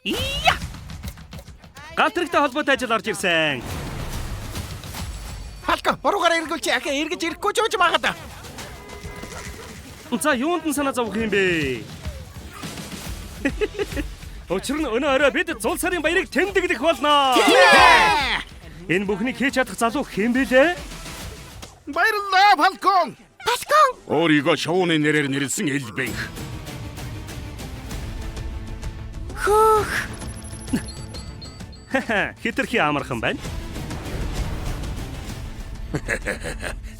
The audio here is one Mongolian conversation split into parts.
Ия! Галт тэрэгтэй холбоотой ажил орж ирсэн. Фалкон, буруугаар эргүүлчих. Ахин эргэж ирэхгүй ч үж магадаа. За юунд нь санаа зовох юм бэ? Учир нь өнөө орой бид зул сарын баярыг тэмдэглэх болно. Энэ бүхнийг хийж чадах залуу хэн бэлээ? Баярлалаа, Фалкон. Фалкон! Өөрийгөө шоуны нэрээр нэрлсэн Элбэнх. Хөөх. Хитрхи амархан байна.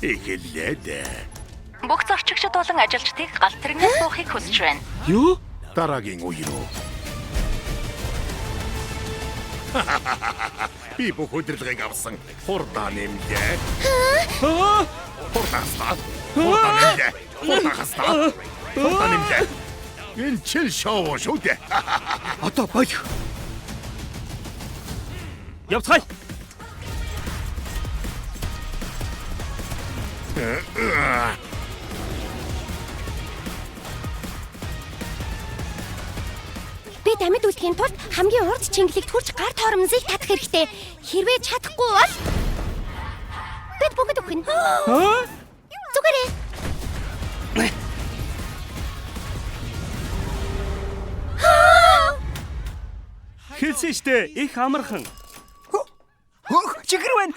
Эхэллээ дээ. Бүх зорчигчид болон ажилчдыг галт тэрэгнээс суухыг хүсэж байна. Юу? Дараагийн үе рүү. Би бүх удирдлагыг авсан. Хурдаа нэмлээ. Аа! Хурдаа хастаа. Хурдаа нэмлээ. Хурдаа хастаа. Хурдаа нэмлээ. Энэ чил шоу шүү дээ. Одоо болох. Явцгаая. Бид амьд үлдэхийн тулд хамгийн урд чингэлэгт хүрч гар торомсыг татах хэрэгтэй. Хэрвээ чадахгүй бол бид бүгд үхнэ. Аа? Зүгээрээ. Хэлсэн штэ их амархан. Хөөх, чихэр байна.